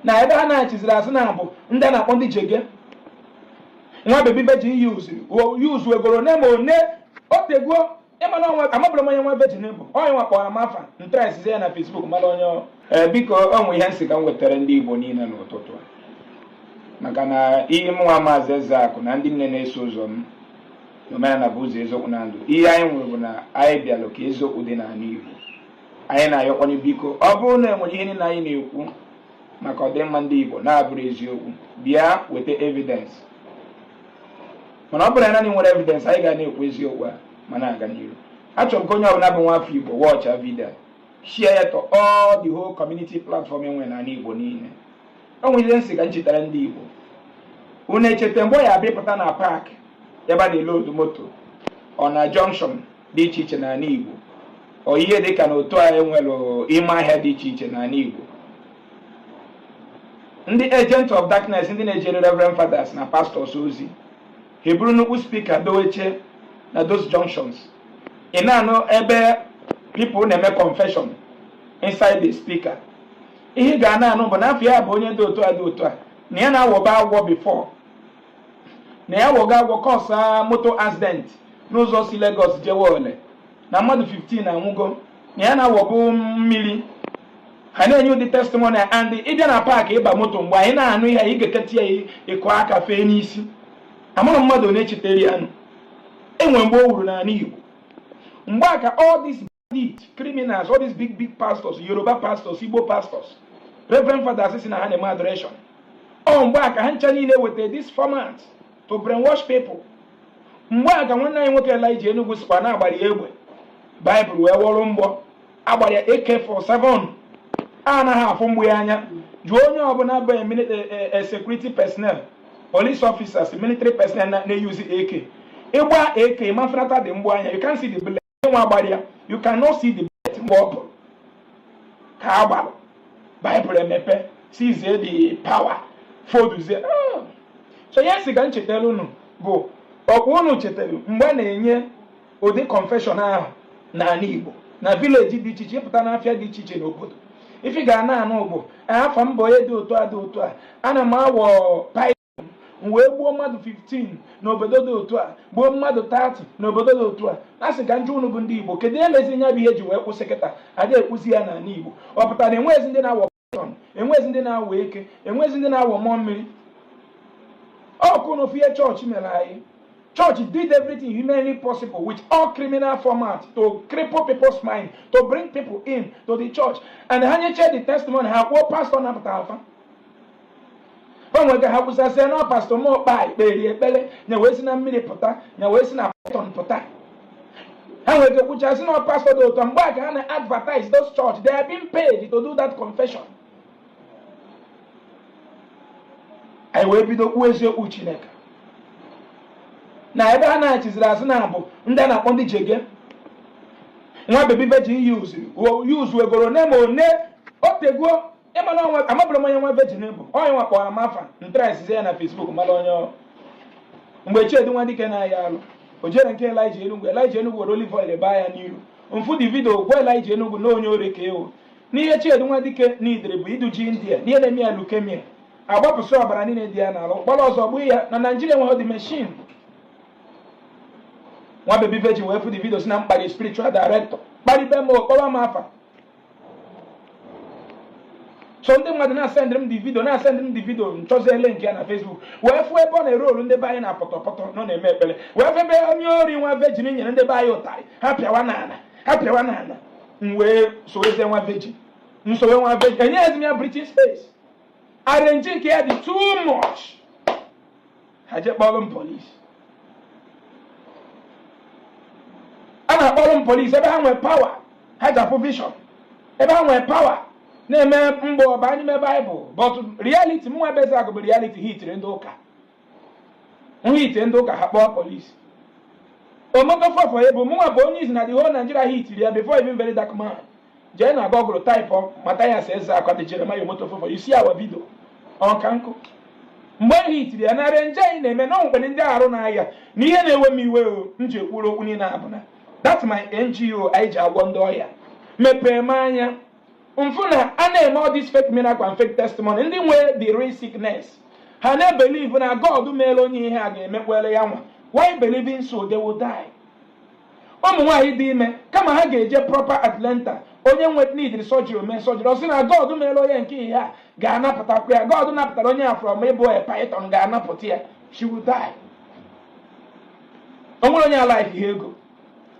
Na ebe ha na-achịziri azụ na bụ ndị a na-akpọ ndị jege nwa baby virgin use wegoro one ma one oteguo. Ịmana onwe amabụrụ m onye nwa virgin bụ onye nwa kpọrọ m afa ntresizie ya na Facebook mara onye. Ee, biko, o nwe ihe nsị ka m wetara ndị Igbo niile n'ụtụtụ a, maka na ihe mụnwa, Maazị Ezeakụ, na ndị nne na-eso ụzọ m n'omenala bụ ụzọ, eziokwu na ndụ, ihe anyị nwere bụ na anyị bịalụ ka eziokwu dị n'ala Igbo. Anyị na-ayọkwanye, biko, ọ bụrụ na enwere ihe niile anyị na-ekwu maka ọdịmma ndị Igbo na-abụrụ eziokwu, bịa weta evidence. Mana ọ bụrụ na naanị nwere evidence, anyị ga na-ekwu eziokwu a ma na-aga n'iru. Achọrọ m ka onye ọbụla bụ nwa afọ Igbo watch video, share ya to all the whole community platform enwere n'ala Igbo niile. O nwere ihe nsị ka m chetara ndị Igbo. Unu echeta mgbe ọ ya abịapụta na park ebe a na-elodu moto, ọ na junction dị iche iche n'ala Igbo, ọ ihe dịka na otu anyị nwere ime ahịa dị iche iche n'ala Igbo, ndị agent of darkness, ndị na-ejere reverend fathers na pastors ozi, ha eburu nnukwu speaker doweche na those junctions. Ị na-anụ ebe people na-eme confession inside the speaker. Ihe ị ga na-anụ bụ na afọ ya bụ onye dị otu a dị otu a, na ya na-awọba agwọ before, na ya wọga agwọ cause moto accident n'ụzọ si Lagos jewe ole, na mmadụ 15 anwụgo, na ya na-awọbụ mmiri. Ha na-enye ụdị testimony, and ịbịa na park ịba moto, mgbe anyị na-anụ ihe, ị ga-eketa ya ịkụ aka fee n'isi. Amara mmadụ onye chetere ya nụ. Enwe mgbe o wuru n'ala Igbo, mgbe a ka all these bandit criminals, all these big big pastors, Yoruba pastors, Igbo pastors, reverend fathers si na ha na-eme adoration, ọ mgbe a ka ha ncha niile weta this format to brainwash people. Mgbe a ka nwanne anyị nwoke Elijah Enugu sikwa na-agbara ya egbe Baịbụl wee wọrọ mgbọ agbara ya AK47 a anaghị afụ mgbụ ya anya. Jụọ onye ọbụla bụ a security personnel, police officers, military personnel na-eyuzi AK. Ịgba AK mafenata dị mgbụ anya, you can see the bullet. Nwa agbara ya, you cannot see the bullet. Mgbe ọ pụrụ ka a gbara Baịbụl emepe, sizie the power foduzie. So ya si ka m chetara unu bụ ọkwa unu chetara mgbe a na-enye ụdị confession ahụ n'ala Igbo, na village dị iche iche, ịpụta n'afịa dị iche iche n'obodo, ife ga na-anụ bụ afa mbọ onye dị otu a dị otu a, ana m awọ python, m wee gbuo mmadụ 15 n'obodo dị otu a, gbuo mmadụ 30 n'obodo dị otu a. A sị ka njụ unu bụ ndị Igbo, kedu ihe mezi ya bụ ihe ji wee kwụsị kịta ada ekwuzi ya n'ala Igbo? Ọ pụtara na enweghịzi ndị na-awọ python, enweghịzi ndị na-awọ eke, enweghịzi ndị na-awọ mmụọ mmiri? Ọkụ n'ofu ihe chọọchị mere anyị. Church did everything humanly possible with all criminal format to cripple people's mind, to bring people in to the church, and ha nyeche the testimony, ha kwuo pastor napụta afa o nwere ha kwụsasịa na pastor mokpa kperi ekpere nya wee si na mmiri pụta, nya wee si na python pụta. Ha nwere ike kwuchasị na pastor dị ụtọ. Mgbe a ka ha na-advertise those church, they are being paid to do that confession. Anyị wee bido kwuo eziokwu Chineke na ebe ha na-achịziri azụ na bụ ndị a na-akpọ ndị jege nwa baby virgin use wegoro one ma one oteguo. Ịmana onwe amabụrụ m onye nwa virgin bụ onye nwa kpọrọ m afa ntresizie ya na Facebook mara onye. Mgbe Chiedu nwa dike na-aya alụ, o jere nke Elijah Enugu. Elijah Enugu were olive oil baa ya n'iru mfu the video, gwa Elijah Enugu na onye ore ka ewu n'ihe Chiedu nwa dike n'idere bụ iduji India n'ihe na-eme ya leukemia, agbapụsị ọbara niile dị ya n'alụ, kpọrọ ọzọ gbuo ya. Na Naijiria enweghị the machine. Nwa baby virgin wee fụ the video, si na mkparị spiritual director, kparịbe m, kpọrọ m afa. So ndị mmadụ na-asendịrị m the video, na-asendịrị m the video, nchọziele nke ya na Facebook, wee fụ ebe ọ na-ere olu ndị be anyị na pọtọpọtọ nọ na-eme ekpere, wee fụ ebe onye ori nwa virgin nyere ndị be anyị ụtarị, ha pịawa n'ala, ha pịawa n'ala. M wee sowezie nwa virgin, nsowe nwa virgin, enyeghịzi m ya breathing space. Arrange nke ya dị too much. Ha jee kpọrọ m police. A na-akpọrọ m police ebe ha nwee power, ha ji afụ vision, ebe ha nwee power na-eme mgbọ ọba n'ime Baịbụl. But reality m nwa Ezeakụ bụ reality hitiri ndị ụka, hitiri ndị ụka, ha kpọọ police. Omotofofo bụ mụnwa bụ onye izi na the whole Nigeria hitiri ya before even very dark man. Jee na Google, type Mathias Ezeakụ and Jeremiah Omotofofo, you see our video. Ọka nkụ mgbe e hitiri ya na renje anyị na-eme na onwere ndị arụ na-aya na ihe na-ewe m iwe. O m ji ekwuru okwu niile abụ na that my NGO anyị ji agwọ ndị ọya mepee m anya. Mfụ na a na-eme all this fake miracle and fake testimony, ndị nwee the real sickness, ha na-ebelieve na God meere onye ihe a ga-emekwere ya nwa. Why believing so, they will die. Ụmụ nwaanyị dị ime, kama ha ga-eje proper Atlanta, onye nwe need surgery, mee surgery, ọ sị na God meere onye nke ihe a ga-anapụtakwa ya. God napụtara onye a from ịbụ a python ga-anapụta ya. She will die. O nwere onye alike ihe ego,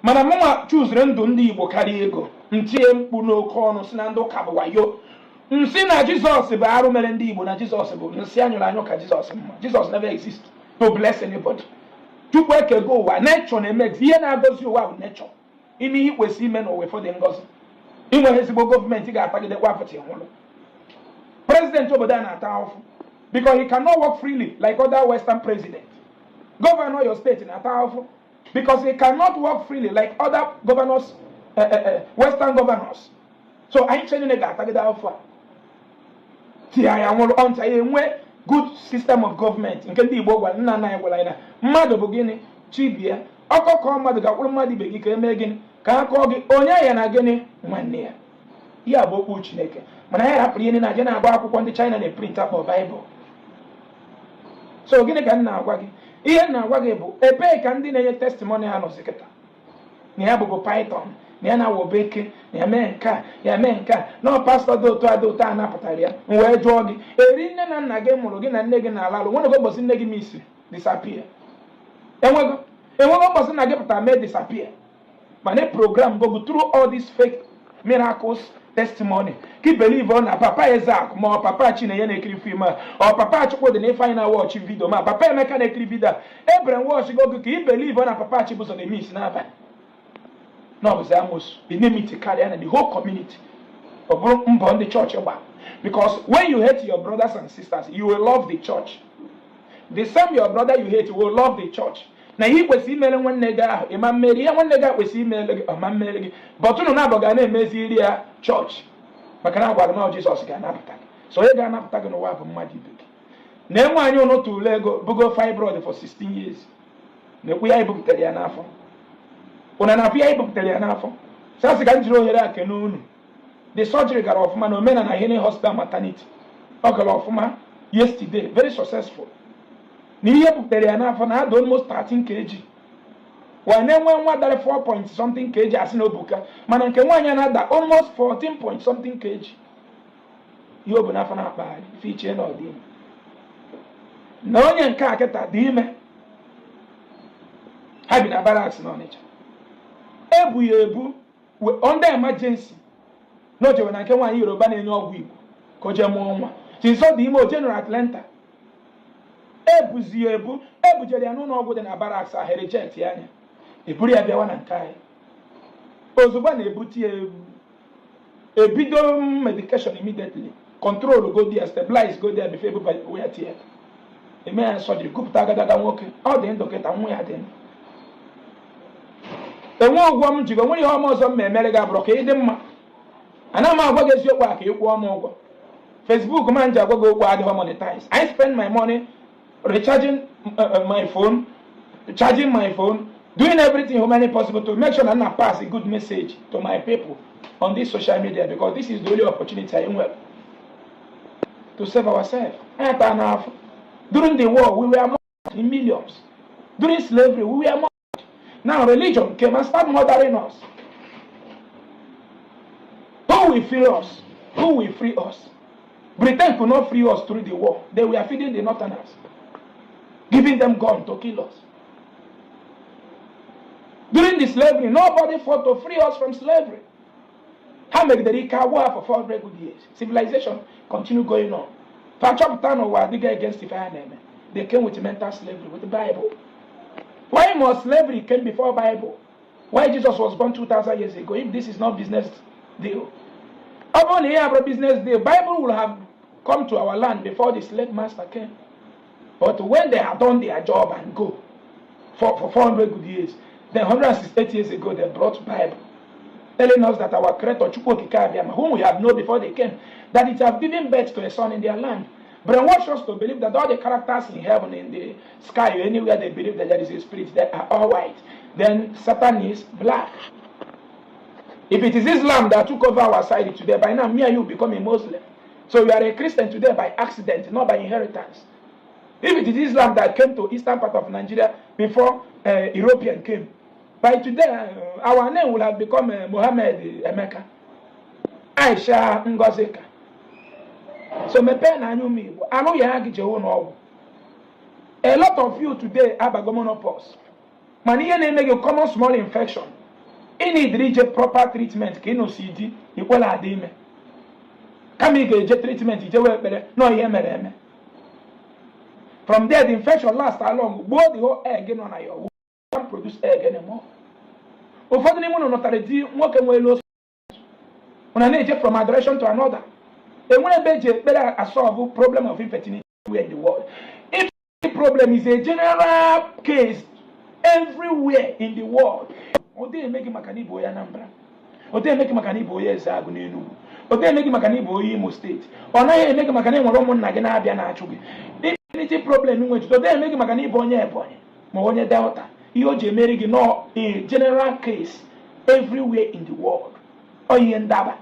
mana mụnwa chuziri ndụ ndị Igbo karịa ego. Ntie mkpu n'oke ọnụ si na ndị ụka bụ wayo, nsị na Jizọs bụ arụ mere ndị Igbo, na Jizọs bụ nsị anyụrụ anyụ ka Jizọs mma. Jizọs never exist to bless anybody. Chukwu ekego ụwa, nature na-eme ihe na-agọzi ụwa bụ nature. Ime ihe kwesịrị ime n'ụwa ụfọdụ ngọzi. Inwe ezigbo gọọmenti ga-atagidekwa afọ hụrụ president obodo a na-ata ahụhụ because he cannot work freely like other western president. Governor your state na-ata ahụhụ because he cannot work freely like other governors, western governors. So anyị chere niile ga-atagide ahụhụ a tie ya nwụrụ ọnta ya enwe good system of government nke ndị Igbo gwara nna nna anyị, gwara anyị na mmadụ bụ gịnị chibia ọkọkọ mmadụ ga-akwụrụ mmadụ ibe gị ka emee gịnị ka a kọọ gị onye ya na gịnị nwanne ya. Ihe a bụ okwu Chineke, mana ya hapụrụ ihe niile aje na-agba akwụkwọ ndị China na-eprint akpọ Baịbụl. So gịnị ka m na-agwa gị? Ihe m na-agwa gị bụ, ebee ka ndị na-enye testimony ha nọzi kịta na ya bụbụ python, na ya na-awọbe eke, na ya mee nke a, ya mee nke a, na ọ pastọ dị otu a dị otu a napụtara ya? M wee jụọ gị, eri nne na nna gị mụrụ gị na nne gị na-ala alụ, nwere ụbọchị nne gị misi disappear? Enwego enwego ụbọchị nna gị pụtara mee disappear? Mana program go through all these fake miracles testimony ka believe ọ na papa Ezak ma ọ papa Chinenye na-ekiri film a, ọ papa Chukwudị na Ifeanyị na watch video, ma papa Emeka na-ekiri video a ebere watch go ka i believe ọ na papa Chibụzọ na miss n'abalị na ọ bụzi amosu enmity karịa na the whole community. Ọ bụrụ mbọ ndị chọọchị gba, because when you hate your brothers and sisters, you will love the church. The same your brother you hate will love the church. Na ihe kwesịrị imere nwanne gị ahụ, ịma mmeri ihe nwanne gị ahụ kwesịrị imere gị, ọma mmeri gị, but unu na-abụ ga na-emeziri ya chọọchị, maka na agwara na Jizọs ga-anapụta gị. So onye ga-anapụta gị n'ụwa bụ mmadụ ibe gị. Na enwe anyị ụnụ tụrụ ego bugo fibroid for 16 years, na-ekwu ya ebupụtara ya n'afọ ụna na-afụ ya ebupụtara ya n'afọ. Sasị ka m jiri ohere a kene unu. The surgery gara ọfụma na Omenala Healing Hospital maternity. Ọ gara ọfụma yesterday, very successful. Na ihe buputere ya n'afọ na ada almost 13 kg. Wee na-enwe nwa dara 4 point something kg, asị na obuka, mana nke nwaanyị na-ada almost 14 point something kg. Ihe o bu n'afọ na-akpagharị ife ichie na ọdị ime, na onye nke a kịta dị ime. Ha bi na barracks na Ọnịcha. Ebu ya ebu under emergency na o jewe na nke nwaanyị Yoruba na-enye ọgwụ Igbo ka o jee mụọ nwa. Since ọ dị ime, o jenụrụ Atlanta, ebuzi ya ebu, ebujere ya n'ụlọ ọgwụ dị na barracks ahụ, reject ya anya, eburu ya bịawa na nke anyị. Ozugbo a na-ebute ya ebu, ebido medication immediately, control go there, stabilize go there before ebuba ya tie eme ya surgery, kupụta agadaga nwoke. Ọ dị ndụ kịta, nwa ya dị ndụ. Enwe ụgwọ m jigo nwere ihe ọma ọzọ m ma emere gị abụrụ ka ị dị mma. Ana m agwa gị eziokwu a ka ị kwụọ m ụgwọ. Facebook ma nji agwa gị okwu adịghị monetize. I spend my money recharging my phone, charging my phone, doing everything humanly possible to make sure that I pass a good message to my people on this social media, because this is the only opportunity I have to save ourselves. Anyị taa n'afọ. During the war, we were murdered in millions. During slavery, we were murdered. Now religion came and started murdering us. Who will free us? Who will free us? Britain could not free us through the war. They were feeding the Northerners, giving them gun to kill us. During the slavery, nobody fought to free us from slavery. Ha megidere ike agwụ ha for 400 good years. Civilization continue going on. Fa chọpụta n'ụwa adịghị against ife ha na-eme. They came with mental slavery, with the Bible. Why must slavery came before Bible? Why Jesus was born 2,000 years ago if this is not business deal? Ọ bụrụ na ihe abụrụ business deal, Bible will have come to our land before the slave master came. But when they had done their job and go for 400 good years, then 168 years ago they brought Bible, telling us that our creator Chukwu Okike Abiama, whom we have known before they came, that it have given birth to a son in their land. Brainwash us to believe that all the characters in heaven, in the sky, or anywhere they believe that there is a spirit, they are all white. Then Satan is black. If it is Islam that took over our side today, by now me and you become a Muslim. So you are a Christian today by accident, not by inheritance. If it is Islam that came to eastern part of Nigeria before European came, by today our name will have become Mohammed Emeka, Aisha Ngozika. So mepee na anya, ụmụ Igbo, alụ ya gị jee ụlọ ọgwụ. A lot of you today abago menopause, mana ihe na-eme gị common small infection. Ị need ije proper treatment ka ị nụsi di ikwela adị ime. Kama ị ga-eje treatment, ijewe ekpere nọ ihe mere eme. From there, the infection last along, gbuo the whole egg nọ na your womb, can't produce egg anymore. Ụfọdụ n'ime unu nụtara di nwoke nwere low, una na-eje from adoration to another. Enwere ebe eji ekpere asolve problem of infertility in the world. If the problem is a general case everywhere in the world, ọ dịghị eme gị maka na ịbụ onye Anambra, ọ dịghị eme gị maka na ịbụ onye Ezeagụ n'Enugwu, ọ dịghị eme gị maka na ịbụ onye Imo Steeti, ọ naghị eme gị maka na ị nwere ụmụnna gị na-abịa na-achụ gị. Infertility problem nwechite, ọ dịghị eme gị maka na ịbụ onye Ebonyi ma onye Delta. Ihe o ji emeri gị nọ a general case everywhere in the world. Ọ ihe ndaba.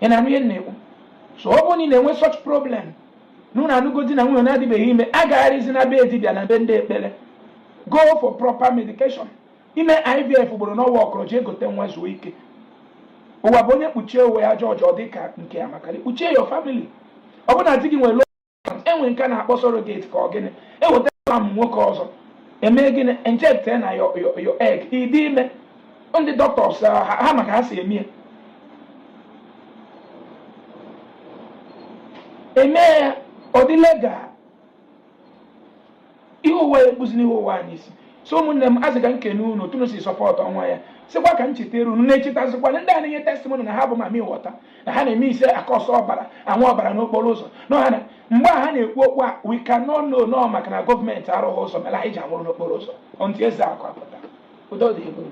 Ị na-anụ ihe m na-ekwu? So ọ bụrụ na ị na-enwe such problem na unu anụgo di na nwunye na-adịbeghị ime, agagharịzi na be dibịa na be ndị ekpere. Go for proper medication. Ime IVF ugboro n'ọnwa ọkọrọ, jee gote nwa, zuo ike. Ụwa bụ onye kpuchie onwe ya ọjọọ dị ka nke amakali kpuchie your family. Ọ bụ na di gị nwere low, enwe nke a na-akpọ surrogate, ka ọ gịnị, eweta m nwoke ọzọ, eme gịnị, inject na your egg, ịdị ime. Ndị doctors ha maka ha si eme ya, eme ya ọ dị legal. Ihe ụwa ekpuzi n'ihe ụwa anyị isi. So ụmụnne m, azị ka nkene unu tunu si support ọnwa ya, sịkwa ka m chetara unu na-echetazikwa ndị a na-enye testimony na ha bụ mami water, na ha na-eme ise akọsọ ọbara anwụ ọbara n'okporo ụzọ na mgbe a ha na-ekwu okwu a, we cannot know nọ maka na gọọmenti arụghị ụzọ mere anyị ji anwụrụ n'okporo ụzọ. Ntị eze akụ apụta, udo dị ebe.